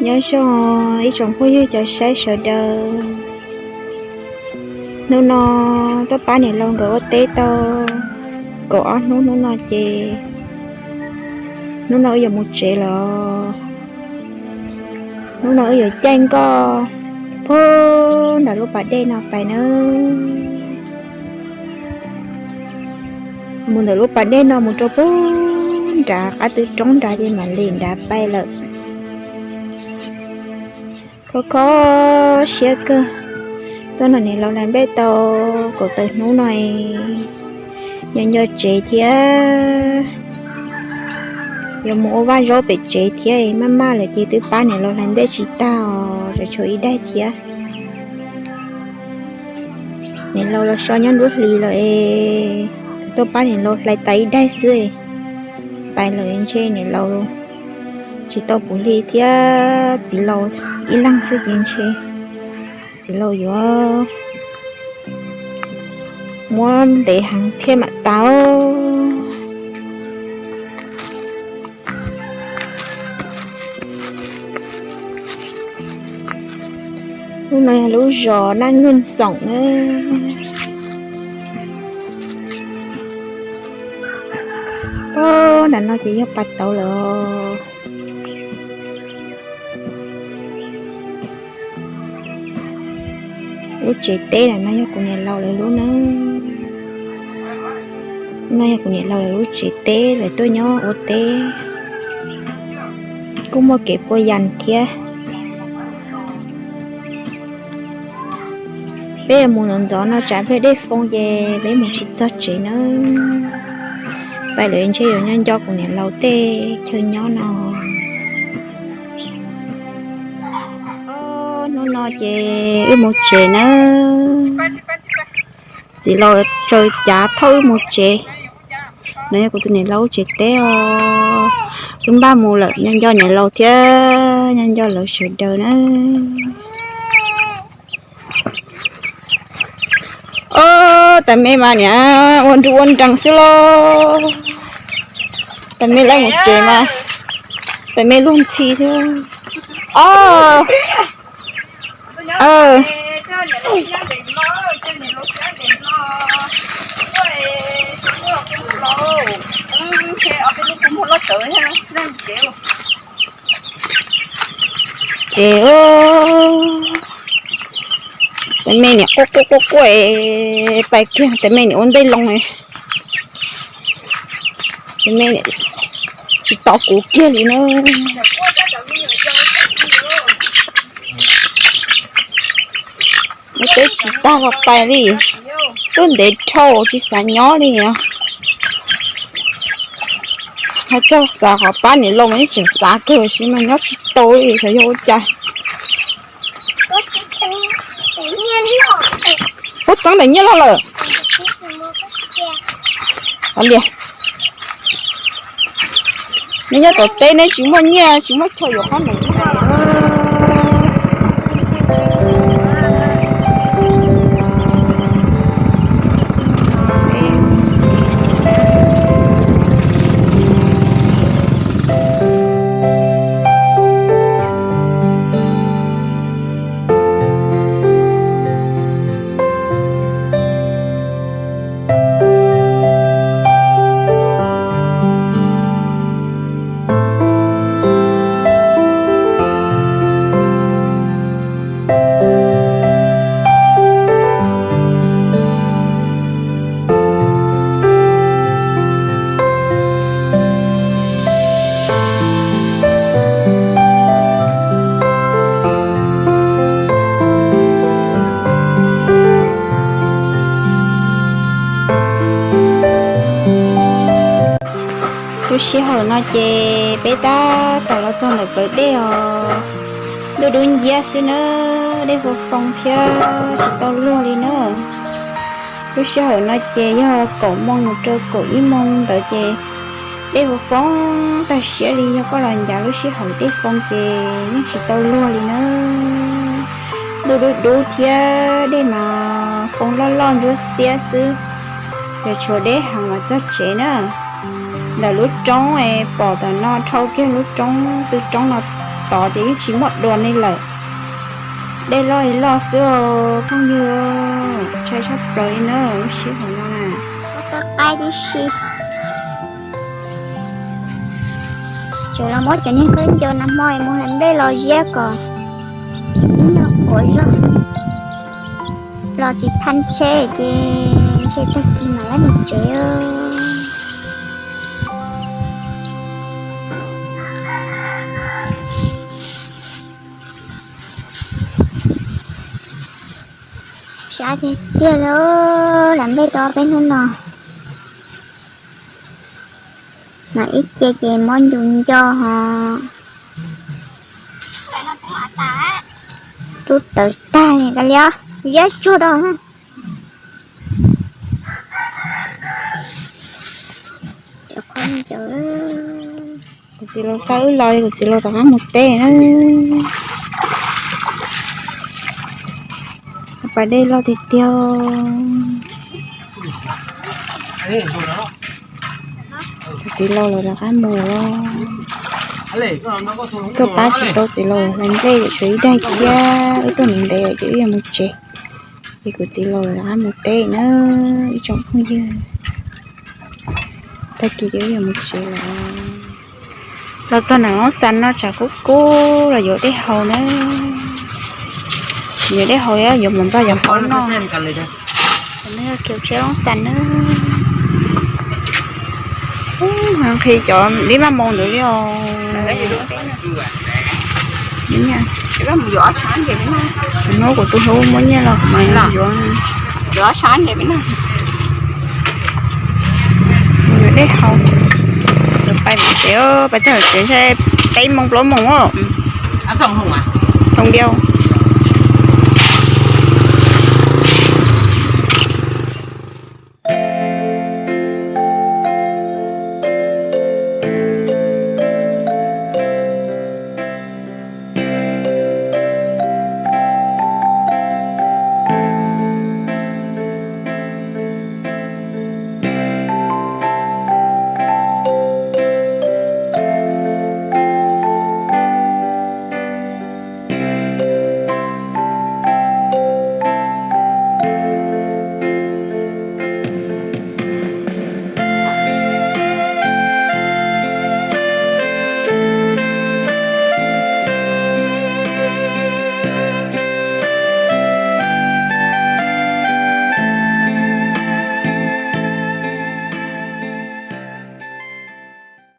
Nyob zoo ib tsoom phooj ywg cov saib sawv daws. Hnub no tuaj pab niam laus nkawd ua teb tau kaum ob hnub, hnub no ces hnub no wb yuav mus tsev lawm. Hnub no wb yuav caij nkoj puag nram lub pas dej no pais nawb. Mus ntawm lub pas dej no mus rau puag nrad qab tw roob nrad ces mam li nrad pais lawm. Kho kho siab kawg, tuaj nrog niam laus hlais nplej tau kaum tawm hnub no es nyob nco tsev thiab. Yuav mus ua vaj zaub pem tsev thiab, maj maj lawm ces twb pab niam laus hlais nplej tsis tag os, tshuav ib daig thiab. Niam laus los so nyob nruab hlis lawm es tuaj pab niam laus hlais tas ib daig xwb. Pais lawm ntshe niam laus tsis tau puv hli thiab, txiv laus ib leeg xwb ces ntshe txiv laus yuav muab ntev heev thiaj mam tau. Lub no yog lub zos Naj Nwj Xoom na. Nram no ces yog pas tauv lawm. Lub tsev teb nram no yog kuv niam laus lawv lub na. No yog kuv niam laus lawv lub tsev teb, lawv tuaj nyob ua teb. Kuj muaj kev puas yas thiab. Peb yuav mus ntxov ntxov no tsam pliag dej foo ces peb mus tsis txog tsev nawb. Pais lawm ntshe yuav nyob nco kuv niam laus tej chaw nyob no. Hnub no ces wb mus tsev nawb. Txiv laus tsaws cav thauj wb mus tsev. No yog kuv tus niam laus lub tsev teb os. Wb npaj mus lawm, nyob nco niam laus thiab nyob nco lawv sawv daws na. Ob, tais me mas niam ua nruj ua nrees xwb lauj. Tais me lawv mus tsev mas tais me luag ntxhi xwb. Ob, ces tais me niam quaj quaj quaj quaj, pais kiag tais me niam ua ntej loo. Tais me niam tsis tos kuv kiag li na. Ua teb tsis tag los pais li. Twb ntev dhau tsis xav nyob li os. Hais txog xav qhov pab niam laus mas yeej tseem xav kawg, tiam sis mas nyob tsis tau li, xyov yog ua cas. Puab txeeb daim nyiaj loj lawm. Ua li, neb nyob tom teb neb tsis muaj nyiaj tsis muaj chaw yuav qhob noom. Lub sij hawm no ces peb tab tom los txog ntawm plawv dej os, ntuj dub nciab xwb na, dej huv foo thiab tsis tau luag li na. Lub sij hawm no ces yog kaum moo mus rau kaum ib moo ntawd ces dej huv foo tag siab li, yog koj los ncav lub sij hawm dej foo ces yeej tsis tau luag li na. Ntuj dub dub thiab dej mas foo loj loj ntsuab xiab xwb, ces tshuav deb heev mas txog tsev na. Ntawm lub roob es pom tom no dhau kiag lub roob tw roob no tod ces yeej tsis muaj dua li lawm. Dej loj li loj xwb os phooj ywg, ntshai tshaj plaws li na lub sij hawm no na. Qaib tib si. Tseem los muab cov niag khaub ncaws nag hmo mus hlais nplej los ziab kom ib nyuag quav zog. Los tsis tha tsheb ces ntshe tag kis mam li mus tsev. Sab tiag tiag li, hlais nplej tau peb hnub no. Mas ib ce ces mob ncu nco ho. Rub tawv tag li os, ziab tsuag rau. Kuv txiv laus xa wb los, kuv txiv laus rov qab mus teb na. Pas dej loj tiag tiag. Kuv txiv laus lawv rov qab mus. Tuaj pab tsis tau txiv laus hlais nplej, tshuav ib daig thiab wb tuaj ntev ntev lawm ces wb yuav mus tsev. Ces kuv txiv laus lawv rov qab mus teb na ib tsoom phooj ywg. Tag kis ces wb yuav mus tsev lawm. Los txog nram Loob Xas no tshav kub kub los yuav dej haus na. Yuav dej haus yuav mus ntxog yuav haus no. Tsheb Loob Xas na. Nqhis cov dib maj moo ntawd li os. Hnub kuv tus hlub muab nyiaj los mas yuav, yuav dej haus. Pais tsev, pais txog tsev ntshe peb moos plaub moos os. Hoo diau.